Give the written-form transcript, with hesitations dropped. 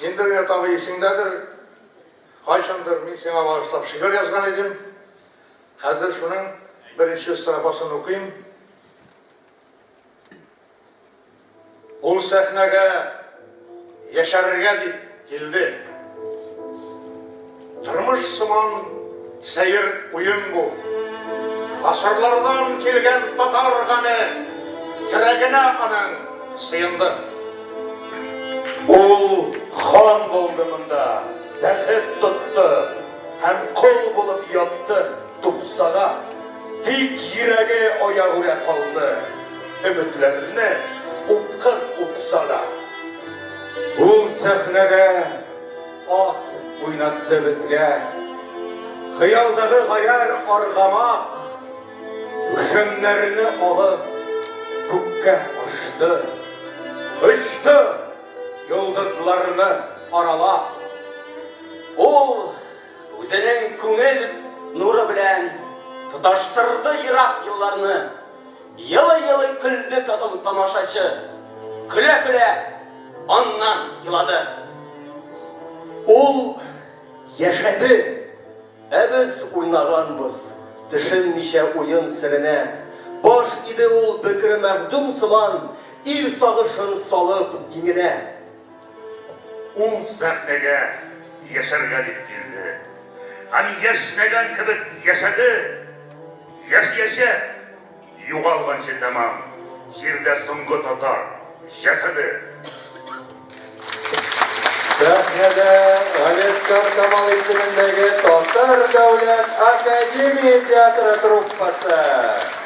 Инде Ринат абый исеңдәдер, кайчандыр мин сиңа багышлап шигырь язган идем. Хәзер шуның беренче строфасын укыйм. Ул сәхнәгә яшәрергә дип килде. Тормыш сыман сәер уен бу. Гасырлардан килгән татар гаме йөрәгенә аның сыенды. Ул хан булды монда, тәхет тотты һәм кол булып ятты тупсага. Тик йөрәге аягүрә калды, өметләрне упкын упса да. Ул сәхнәдә ат уйнатты безгә. Хыялдагы гаярь аргамак түшәмнәрне алып күккә ашты. Очты йолдызларны аралап. Ул үзенең күңел нуры белән тоташтырды ерак елларны. Елый-елый көлде тамашачы. Көлә-көлә аннан елады. Ул яшәде, ә без уйнаганбыз, төшенмичә уен серенә. Баш иде ул бөкре мәхдүм сыман, ил сагышын салып иңенә. Ул сәхнәгә яшәргә дип килде. Һәм яшьнәгән кебек яшәде, яшиячәк, югалганчы тәмам җирдә соңгы татар җәсәде. Сәхнәдә Галиәсгар Камал исемендәге Татар дәүләт академия театры труппасы.